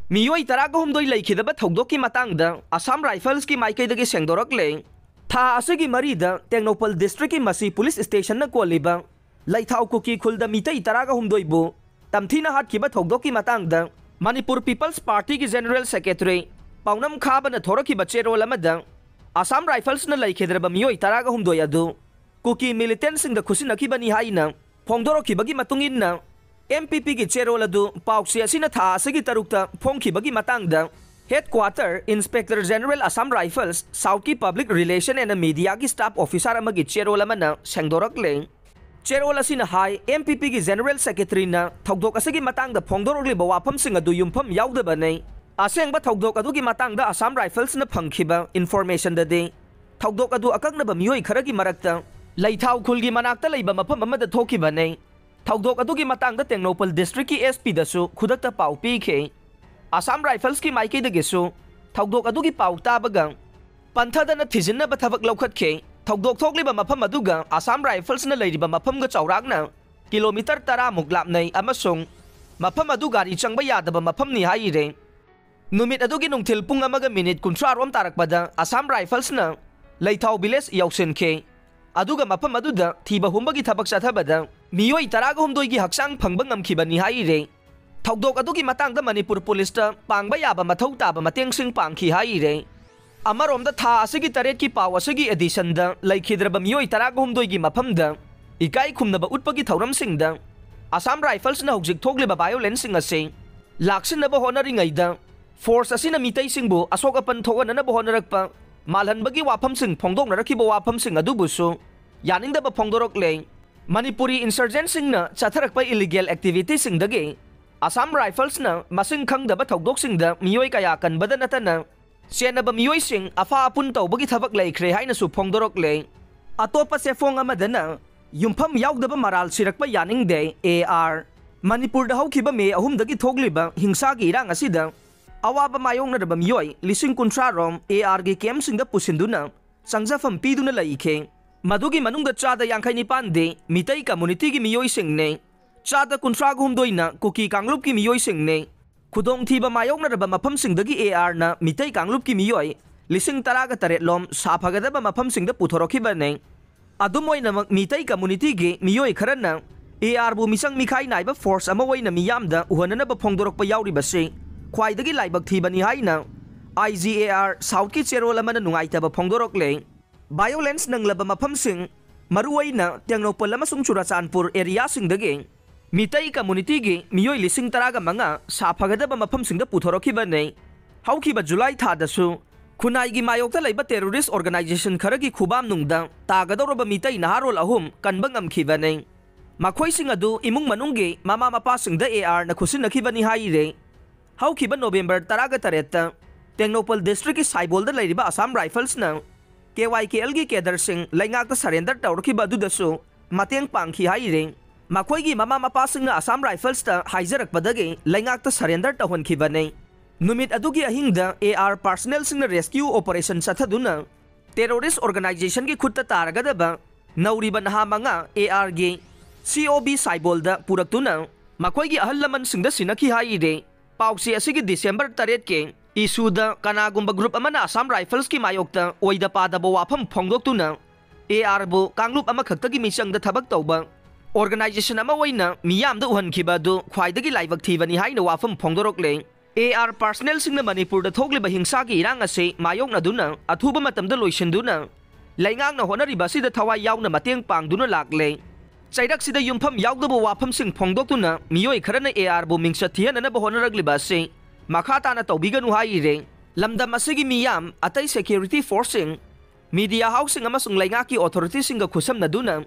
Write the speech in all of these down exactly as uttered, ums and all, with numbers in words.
ꯃꯤꯑꯣꯏ ꯇꯔꯥꯒ ꯍꯨꯝꯗꯣꯏ ꯂꯩꯈꯤꯗꯕ ꯊꯧꯗꯣꯛꯀꯤ ꯃꯇꯥꯡꯗ ꯑꯁꯥꯝ ꯔꯥꯏꯐꯜꯁꯀꯤ ꯃꯥꯏꯀꯩꯗꯒꯤ ꯁꯦꯡꯗꯣꯔꯛꯂꯦ꯫ ꯊꯥ ꯑꯁꯤꯒꯤ ꯃꯔꯤꯗ ꯇꯦꯡꯅꯧꯄꯜ ꯗꯤꯁꯇ꯭ꯔꯤꯛꯀꯤ ꯃꯁꯤ ꯄꯨꯂꯤꯁ ꯁ꯭ꯇꯦꯁꯟꯅ ꯀꯣꯜꯂꯤꯕ ꯂꯩꯊꯥꯎ ꯀꯨꯀꯤ ꯈꯨꯜꯗ ꯃꯤꯇꯩ ꯇꯔꯥꯒ ꯍꯨꯝꯗꯣꯏꯕꯨ ꯇꯝꯊꯤꯅ ꯍꯥꯠꯈꯤꯕ ꯊꯧꯗꯣꯛꯀꯤ ꯃꯇꯥꯡꯗ ꯃꯅꯤꯄꯨꯔ ꯄꯤꯄꯜꯁ ꯄꯥꯔꯇꯤꯒꯤ ꯖꯦꯅꯔꯦꯜ ꯁꯦꯀ꯭ꯔꯦꯇꯔꯤ ꯄꯥꯎꯅꯝ ꯈꯥꯕꯅ ꯊꯣꯔꯛꯈꯤꯕ ꯆꯦꯔꯣꯜ ꯑꯃꯗ ꯑꯁꯥꯝ ꯔꯥꯏꯐꯜꯁꯅ ꯂꯩꯈꯤꯗ꯭ꯔꯕ ꯃꯤꯑꯣꯏ ꯇꯔꯥꯒ ꯍꯨꯝꯗꯣꯏ ꯑꯗꯨ ꯀꯨꯀꯤ ꯃꯤꯂꯤꯇꯦꯟꯁꯤꯡꯗ ꯈꯨꯠꯁꯤꯟꯅꯈꯤꯕꯅꯤ ꯍꯥꯏꯅ ꯐꯣꯡꯗꯣꯔꯛꯈꯤꯕꯒꯤ ꯃꯇꯨꯡ ꯏꯟꯅ, ꯑꯦꯝ ꯄꯤ ꯄꯤꯒꯤ ꯆꯦꯔꯣꯜ ꯑꯗꯨ ꯄꯥꯎꯆꯦ ꯑꯁꯤꯅ ꯊꯥ ꯑꯁꯤꯒꯤ ꯇꯔꯨꯛꯇ ꯐꯣꯡꯈꯤꯕꯒꯤ ꯃꯇꯥꯡꯗ headquarter inspector general Assam Rifles ꯁꯥꯎꯠꯀꯤ ꯄꯕ꯭ꯂꯤꯛ ꯔꯤꯂꯦꯁꯟ ꯑꯦꯟ ꯃꯤꯗꯤꯌꯥꯒꯤ ꯁ꯭ꯇꯥꯐ ꯑꯣꯐꯤꯁꯥꯔ ꯑꯃꯒꯤ ꯆꯦꯔꯣꯜ ꯑꯃꯅ ꯁꯦꯡꯗꯣꯔꯛꯂꯦ꯫ ꯆꯦꯔꯣꯜ ꯑꯁꯤꯅ ꯍꯥꯏ, ꯑꯦꯝ ꯄꯤ ꯄꯤꯒꯤ ꯖꯦꯅꯔꯦꯜ ꯁꯦꯀ꯭ꯔꯦꯇꯔꯤꯅ ꯊꯧꯗꯣꯛ ꯑꯁꯤꯒꯤ ꯃꯇꯥꯡꯗ ꯐꯣꯡꯗꯣꯔꯛꯂꯤꯕ ꯋꯥꯐꯝꯁꯤꯡ ꯑꯗꯨ ꯌꯨꯝꯐꯝ ꯌꯥꯎꯗꯕꯅꯤ꯫ ꯑꯁꯦꯡꯕ ꯊꯧꯗꯣꯛ ꯑꯗꯨꯒꯤ ꯃꯇꯥꯡꯗ ꯑꯁꯥꯝ ꯔꯥꯏꯐꯜꯁꯅ ꯐꯪꯈꯤꯕ ꯏꯟꯐꯣꯔꯃꯦꯁꯟꯗꯗꯤ ꯊꯧꯗꯣꯛ ꯑꯗꯨ ꯑꯀꯛꯅꯕ ꯃꯤꯑꯣꯏ ꯈꯔꯒꯤ ꯃꯔꯛꯇ ꯂꯩꯊꯥꯎ ꯈꯨꯜꯒꯤ ꯃꯅꯥꯛꯇ ꯂꯩꯕ ꯃꯐꯝ ꯑꯃꯗ ꯊꯣꯛꯈꯤꯕꯅꯤ꯫ ꯊꯧꯗꯣꯛ ꯑꯗꯨꯒꯤ ꯃꯇꯥꯡꯗ ꯇꯦꯡꯅꯧꯄꯜ ꯗꯤꯁꯇ꯭ꯔꯤꯛꯀꯤ ꯑꯦꯁ ꯄꯤꯗꯁꯨ ꯈꯨꯗꯛꯇ ꯄꯥꯎ ꯄꯤꯈꯤ꯫ ꯑꯁꯥꯝ ꯔꯥꯏꯐꯜꯁꯀꯤ ꯃꯥꯏꯀꯩꯗꯒꯤꯁꯨ ꯊꯧꯗꯣꯛ ꯑꯗꯨꯒꯤ ꯄꯥꯎ ꯇꯥꯕꯒ ꯄꯟꯊꯗꯅ ꯊꯤꯖꯤꯟꯅꯕ ꯊꯕꯛ ꯂꯧꯈꯠꯈꯤ꯫ ꯊꯧꯗꯣꯛ ꯊꯣꯛꯂꯤꯕ ꯃꯐꯝ ꯑꯗꯨꯒ ꯑꯁꯥꯝ ꯔꯥꯏꯐꯜꯁꯅ ꯂꯩꯔꯤꯕ ꯃꯐꯝꯒ ꯆꯥꯎꯔꯥꯛꯅ ꯀꯤꯂꯣꯃꯤꯇꯔ ꯇꯔꯥꯃꯨꯛ ꯂꯥꯞꯅꯩ ꯑꯃꯁꯨꯡ ꯃꯐꯝ ꯑꯗꯨ ꯒꯥꯔꯤ ꯆꯪꯕ ꯌꯥꯗꯕ ꯃꯐꯝꯅꯤ ꯍꯥꯏꯔꯦ꯫ ꯅꯨꯃꯤꯠ ꯑꯗꯨꯒꯤ ꯅꯨꯡꯊꯤꯜ ꯄꯨꯡ ꯑꯃꯒ ꯃꯤꯅꯤꯠ ꯀꯨꯟꯊ꯭ꯔꯥ ꯔꯣꯝ ꯇꯥꯔꯛꯄꯗ ꯑꯁꯥꯝ ꯔꯥꯏꯐꯜꯁꯅ ꯂꯩꯊꯥꯎ ꯚꯤꯂꯦꯖ ꯌꯧꯁꯤꯟꯈꯤ꯫ ꯑꯗꯨꯒ ꯃꯐꯝ ꯑꯗꯨꯗ ꯊꯤꯕ ꯍꯨꯝꯕꯒꯤ ꯊꯕꯛ ꯆꯠꯊꯕꯗ ꯃꯤꯑꯣꯏ ꯇꯔꯥꯒ ꯍꯨꯝꯗꯣꯏꯒꯤ ꯍꯛꯆꯥꯡ ꯐꯪꯕ ꯉꯝꯈꯤꯕꯅꯤ ꯍꯥꯏꯔꯦ꯫ ꯊꯧꯗꯣꯛ ꯑꯗꯨꯒꯤ ꯃꯇꯥꯡꯗ ꯃꯅꯤꯄꯨꯔ ꯄꯨꯂꯤꯁꯇ ꯄꯥꯡꯕ ꯌꯥꯕ ꯃꯊꯧ ꯇꯥꯕ ꯃꯇꯦꯡꯁꯤꯡ ꯄꯥꯡꯈꯤ ꯍꯥꯏꯔꯦ꯫ ꯑꯃꯔꯣꯝꯗ ꯊꯥ ꯑꯁꯤꯒꯤ ꯇꯔꯦꯠꯀꯤ ꯄꯥꯎ ꯑꯁꯤꯒꯤ ꯑꯦꯗꯤꯁꯟꯗ ꯂꯩꯈꯤꯗ꯭ꯔꯕ ꯃꯤꯑꯣꯏ ꯇꯔꯥꯒ ꯍꯨꯝꯗꯣꯏꯒꯤ ꯃꯐꯝꯗ ꯏꯀꯥꯏ ꯈꯨꯝꯅꯕ ꯎꯠꯄꯒꯤ ꯊꯧꯔꯝꯁꯤꯡꯗ ꯑꯁꯥꯝ ꯔꯥꯏꯐꯜꯁꯅ ꯍꯧꯖꯤꯛ ꯊꯣꯛꯂꯤꯕ ꯚꯥꯏꯑꯣꯂꯦꯟꯁꯁꯤꯡ ꯑꯁꯤ ꯂꯥꯛꯁꯤꯟꯅꯕ ꯍꯣꯠꯅꯔꯤꯉꯩꯗ ꯐꯣꯔꯁ ꯑꯁꯤꯅ ꯃꯤꯇꯩꯁꯤꯡꯕꯨ ꯑꯁꯣꯛ ꯑꯄꯟ ꯊꯣꯛꯍꯟꯅꯅꯕ ꯍꯣꯠꯅꯔꯛꯄ ꯃꯥꯜꯍꯟꯕꯒꯤ ꯋꯥꯐꯝꯁꯤꯡ ꯐꯣꯡꯗꯣꯛꯅꯔꯛꯈꯤꯕ ꯋꯥꯐꯝꯁꯤꯡ ꯑꯗꯨꯕꯨꯁꯨ ꯌꯥꯅꯤꯡꯗꯕ ꯐꯣꯡꯗꯣꯔꯛꯂꯦ꯫ ꯃꯅꯤꯄꯨꯔꯤ ꯏꯟꯁꯔꯖꯦꯟꯁꯤꯡꯅ ꯆꯠꯊꯔꯛꯄ ꯏꯂꯤꯒꯦꯜ ꯑꯦꯛꯇꯤꯚꯤꯇꯤꯁꯤꯡꯗꯒꯤ ꯑꯁꯥꯝ ꯔꯥꯏꯐꯜꯁꯅ ꯃꯁꯤꯡ ꯈꯪꯗꯕ ꯊꯧꯗꯣꯛꯁꯤꯡꯗ ꯃꯤꯑꯣꯏ ꯀꯌꯥ ꯀꯟꯕꯗ ꯅꯠꯇꯅ ꯆꯦꯟꯅꯕ ꯃꯤꯑꯣꯏꯁꯤꯡ ꯑꯐꯥ ꯑꯄꯨꯟ ꯇꯧꯕꯒꯤ ꯊꯕꯛ ꯂꯩꯈ꯭ꯔꯦ ꯍꯥꯏꯅꯁꯨ ꯐꯣꯡꯗꯣꯔꯛꯂꯦ꯫ ꯑꯇꯣꯞꯄ ꯆꯦꯐꯣꯡ ꯑꯃꯗꯅ ꯌꯨꯝꯐꯝ ꯌꯥꯎꯗꯕ ꯃꯔꯥꯜ ꯁꯤꯔꯛꯄ ꯌꯥꯅꯤꯡꯗꯦ, ꯑꯦ ꯑꯥꯔ꯫ ꯃꯅꯤꯄꯨꯔꯗ ꯍꯧꯈꯤꯕ ꯃꯦ ꯑꯍꯨꯝꯗꯒꯤ ꯊꯣꯛꯂꯤꯕ ꯍꯤꯡꯁꯥꯒꯤ ꯏꯔꯥꯡ ꯑꯁꯤꯗ ꯑꯋꯥꯕ ꯃꯥꯌꯣꯛꯅꯔꯕ ꯃꯤꯑꯣꯏ ꯂꯤꯁꯤꯡ ꯀꯨꯟꯊ꯭ꯔꯥ ꯔꯣꯝ ꯑꯦ ꯑꯥꯔꯒꯤ ꯀꯦꯝꯞꯁꯤꯡꯗ ꯄꯨꯁꯤꯟꯗꯨꯅ ꯆꯪꯖꯐꯝ ꯄꯤꯗꯨꯅ ꯂꯩꯈꯤ꯫ ꯃꯗꯨꯒꯤ ꯃꯅꯨꯡꯗ ꯆꯥꯗ ꯌꯥꯡꯈꯩ ꯅꯤꯄꯥꯟꯗꯤ ꯃꯤꯇꯩ ꯀꯝꯃꯨꯅꯤꯇꯤꯒꯤ ꯃꯤꯑꯣꯏꯁꯤꯡꯅꯤ꯫ ꯆꯥꯗ ꯀꯨꯟꯊ꯭ꯔꯥꯒ ꯍꯨꯝꯗꯣꯏꯅ ꯀꯨꯀꯤ ꯀꯥꯡꯂꯨꯞꯀꯤ ꯃꯤꯑꯣꯏꯁꯤꯡꯅꯤ꯫ ꯈꯨꯗꯣꯡꯊꯤꯕ ꯃꯥꯌꯣꯛꯅꯔꯕ ꯃꯐꯝꯁꯤꯡꯗꯒꯤ ꯑꯦ ꯑꯥꯔꯅ ꯃꯤꯇꯩ ꯀꯥꯡꯂꯨꯞꯀꯤ ꯃꯤꯑꯣꯏ ꯂꯤꯁꯤꯡ ꯇꯔꯥꯒ ꯇꯔꯦꯠ ꯂꯣꯝ ꯁꯥꯐꯒꯗꯕ ꯃꯐꯝꯁꯤꯡꯗ ꯄꯨꯊꯣꯔꯛꯈꯤꯕꯅꯤ꯫ ꯑꯗꯨꯝ ꯑꯣꯏꯅꯃꯛ, ꯃꯤꯇꯩ ꯀꯝꯃ꯭ꯌꯨꯅꯤꯇꯤꯒꯤ ꯃꯤꯑꯣꯏ ꯈꯔꯅ ꯑꯦ ꯑꯥꯔꯕꯨ ꯃꯤꯆꯪ ꯃꯤꯈꯥꯏ ꯅꯥꯏꯕ ꯐꯣꯔꯁ ꯑꯃ ꯑꯣꯏꯅ ꯃꯤꯌꯥꯝꯗ ꯎꯍꯟꯅꯅꯕ ꯐꯣꯡꯗꯣꯔꯛꯄ ꯌꯥꯎꯔꯤꯕꯁꯤ ꯈ꯭ꯋꯥꯏꯗꯒꯤ ꯂꯥꯏꯕꯛ ꯊꯤꯕꯅꯤ ꯍꯥꯏꯅ ꯑꯥꯏ ꯖꯤ ꯑꯦ ꯑꯥꯔ ꯁꯥꯎꯠꯀꯤ ꯆꯦꯔꯣꯜ ꯑꯃꯅ ꯅꯨꯡꯉꯥꯏꯇꯕ ꯐꯣꯡꯗꯣꯔꯛꯂꯦ꯫ ꯚꯥꯏꯑꯣꯂꯦꯟꯁ ꯅꯪꯂꯕ ꯃꯐꯝꯁꯤꯡ, ꯃꯔꯨꯑꯣꯏꯅ ꯇꯦꯡꯅꯧꯄꯜ ꯑꯃꯁꯨꯡ ꯆꯨꯔꯆꯥꯟꯄꯨꯔ ꯑꯦꯔꯤꯌꯥꯁꯤꯡꯗꯒꯤ ꯃꯤꯇꯩ ꯀꯝꯃ꯭ꯌꯨꯅꯤꯇꯤꯒꯤ ꯃꯤꯑꯣꯏ ꯂꯤꯁꯤꯡ ꯇꯔꯥꯒ ꯃꯉꯥ ꯁꯥꯐꯒꯗꯕ ꯃꯐꯝꯁꯤꯡꯗ ꯄꯨꯊꯣꯔꯛꯈꯤꯕꯅꯤ꯫ ꯍꯧꯈꯤꯕ ꯖꯨꯂꯥꯏ ꯊꯥꯗꯁꯨ ꯈꯨꯟꯅꯥꯏꯒꯤ ꯃꯥꯌꯣꯛꯇ ꯂꯩꯕ ꯇꯦꯔꯣꯔꯤꯁ ꯑꯣꯔꯒꯅꯥꯏꯖꯦꯁꯟ ꯈꯔꯒꯤ ꯈꯨꯕꯥꯝꯅꯨꯡꯗ ꯇꯥꯒꯗꯧꯔꯕ ꯃꯤꯇꯩ ꯅꯍꯥꯔꯣꯜ ꯑꯍꯨꯝ ꯀꯟꯕ ꯉꯝꯈꯤꯕꯅꯤ꯫ ꯃꯈꯣꯏꯁꯤꯡ ꯑꯗꯨ ꯏꯃꯨꯡ ꯃꯅꯨꯡꯒꯤ ꯃꯃꯥ ꯃꯄꯥꯁꯤꯡꯗ ꯑꯦ ꯑꯥꯔꯅ ꯈꯨꯠꯁꯤꯟꯅꯈꯤꯕꯅꯤ ꯍꯥꯏꯔꯦ꯫ ꯍꯧꯈꯤꯕ ꯅꯣꯕꯦꯝꯕꯔ ꯇꯔꯥꯒ ꯇꯔꯦꯠꯇ ꯇꯦꯡꯅꯧꯄꯜ ꯗꯤꯁꯇ꯭ꯔꯤꯛꯀꯤ ꯁꯥꯏꯕꯣꯜꯗ ꯂꯩꯔꯤꯕ ꯑꯁꯥꯝ ꯔꯥꯏꯐꯜꯁꯅ ꯀꯦ ꯋꯥꯏ ꯀꯦ ꯑꯦꯜꯒꯤ ꯀꯦꯗꯔꯁꯤꯡ ꯂꯩꯉꯥꯛꯇ ꯁꯔꯦꯟꯗꯔ ꯇꯧꯔꯛꯈꯤꯕ ꯑꯗꯨꯗꯁꯨ ꯃꯇꯦꯡ ꯄꯥꯡꯈꯤ ꯍꯥꯏꯔꯤ꯫ ꯃꯈꯣꯏꯒꯤ ꯃꯃꯥ ꯃꯄꯥꯁꯤꯡꯅ ꯑꯁꯥꯝ ꯔꯥꯏꯐꯜꯁꯇ ꯍꯥꯏꯖꯔꯛꯄꯗꯒꯤ ꯂꯩꯉꯥꯛꯇ ꯁꯔꯦꯟꯗꯔ ꯇꯧꯍꯟꯈꯤꯕꯅꯤ꯫ ꯅꯨꯃꯤꯠ ꯑꯗꯨꯒꯤ ꯑꯍꯤꯡꯗ ꯑꯦ ꯑꯥꯔ ꯄꯥꯔꯁꯅꯦꯜꯁꯤꯡꯅ ꯔꯦꯁꯀ꯭ꯌꯨ ꯑꯣꯄꯔꯦꯁꯟ ꯆꯠꯊꯗꯨꯅ ꯇꯦꯔꯣꯔꯤꯁ ꯑꯣꯔꯒꯅꯥꯏꯖꯦꯁꯟꯒꯤ ꯈꯨꯠꯇ ꯇꯥꯔꯒꯗꯕ ꯅꯧꯔꯤꯕ ꯅꯍꯥ ꯃꯉꯥ ꯑꯦ ꯑꯥꯔꯒꯤ ꯁꯤ ꯑꯣ ꯕꯤ ꯁꯥꯏꯕꯣꯜꯗ ꯄꯨꯔꯛꯇꯨꯅ ꯃꯈꯣꯏꯒꯤ ꯑꯍꯜ ꯂꯃꯟꯁꯤꯡꯗ ꯁꯤꯟꯅꯈꯤ ꯍꯥꯏꯔꯤ꯫ ꯄꯥꯎꯆꯦ ꯑꯁꯤꯒꯤ ꯗꯤꯁꯦꯝꯕꯔ ꯇꯔꯦꯠꯀꯤ ꯏꯁꯨꯗ ꯀꯅꯥꯒꯨꯝꯕ ꯒ꯭ꯔꯨꯞ ꯑꯃꯅ ꯑꯁꯥꯝ ꯔꯥꯏꯐꯜꯁꯀꯤ ꯃꯥꯌꯣꯛꯇ ꯑꯣꯏꯗ ꯄꯥꯗꯕ ꯋꯥꯐꯝ ꯐꯣꯡꯗꯣꯛꯇꯨꯅ ꯑꯦ ꯑꯥꯔꯕꯨ ꯀꯥꯡꯂꯨꯞ ꯑꯃꯈꯛꯇꯒꯤ ꯃꯤꯆꯪꯗ ꯊꯕꯛ ꯇꯧꯕ ꯑꯣꯔꯒꯅꯥꯏꯖꯦꯁꯟ ꯑꯃ ꯑꯣꯏꯅ ꯃꯤꯌꯥꯝꯗ ꯎꯍꯟꯈꯤꯕ ꯑꯗꯨ ꯈ꯭ꯋꯥꯏꯗꯒꯤ ꯂꯥꯏꯕꯛ ꯊꯤꯕꯅꯤ ꯍꯥꯏꯅ ꯋꯥꯐꯝ ꯐꯣꯡꯗꯣꯔꯛꯂꯦ꯫ ꯑꯦ ꯑꯥꯔ ꯄꯥꯔꯁꯅꯦꯜꯁꯤꯡꯅ ꯃꯅꯤꯄꯨꯔꯗ ꯊꯣꯛꯂꯤꯕ ꯍꯤꯡꯁꯥꯒꯤ ꯏꯔꯥꯡ ꯑꯁꯤ ꯃꯥꯌꯣꯛꯅꯗꯨꯅ ꯑꯊꯨꯕ ꯃꯇꯝꯗ ꯂꯣꯏꯁꯤꯟꯗꯨꯅ ꯂꯩꯉꯥꯛꯅ ꯍꯣꯠꯅꯔꯤꯕ ꯑꯁꯤꯗ ꯊꯋꯥꯏ ꯌꯥꯎꯅ ꯃꯇꯦꯡ ꯄꯥꯡꯗꯨꯅ ꯂꯥꯛꯂꯦ꯫ ꯆꯩꯔꯛꯁꯤꯗ ꯌꯨꯝꯐꯝ ꯌꯥꯎꯗꯕ ꯋꯥꯐꯝꯁꯤꯡ ꯐꯣꯡꯗꯣꯛꯇꯨꯅ ꯃꯤꯑꯣꯏ ꯈꯔꯅ ꯑꯦ ꯑꯥꯔꯕꯨ ꯃꯤꯡꯆꯠ ꯊꯤꯍꯟꯅꯅꯕ ꯍꯣꯠꯅꯔꯛꯂꯤꯕ ꯑꯁꯤ ꯃꯈꯥ ꯇꯥꯅ ꯇꯧꯕꯤꯒꯅꯨ ꯍꯥꯏꯔꯦ꯫ ꯂꯝꯗꯝ ꯑꯁꯤꯒꯤ ꯃꯤꯌꯥꯝ, ꯑꯇꯩ ꯁꯦꯀ꯭ꯌꯨꯔꯤꯇꯤ ꯐꯣꯔꯁꯁꯤꯡ, ꯃꯤꯗꯤꯌꯥ ꯍꯥꯎꯁꯁꯤꯡ ꯑꯃꯁꯨꯡ ꯂꯩꯉꯥꯛꯀꯤ ꯑꯣꯊꯣꯔꯤꯇꯤꯁꯤꯡꯒ ꯈꯨꯠꯁꯝꯅꯗꯨꯅ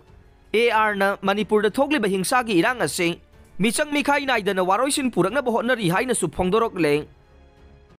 ꯑꯦ ꯑꯥꯔꯅ ꯃꯅꯤꯄꯨꯔꯗ ꯊꯣꯛꯂꯤꯕ ꯍꯤꯡꯁꯥꯒꯤ ꯏꯔꯥꯡ ꯑꯁꯤ ꯃꯤꯆꯪ ꯃꯤꯈꯥꯏ ꯅꯥꯏꯗꯅ ꯋꯥꯔꯣꯏꯁꯤꯟ ꯄꯨꯔꯛꯅꯕ ꯍꯣꯠꯅꯔꯤ ꯍꯥꯏꯅꯁꯨ ꯐꯣꯡꯗꯣꯔꯛꯂꯦ꯫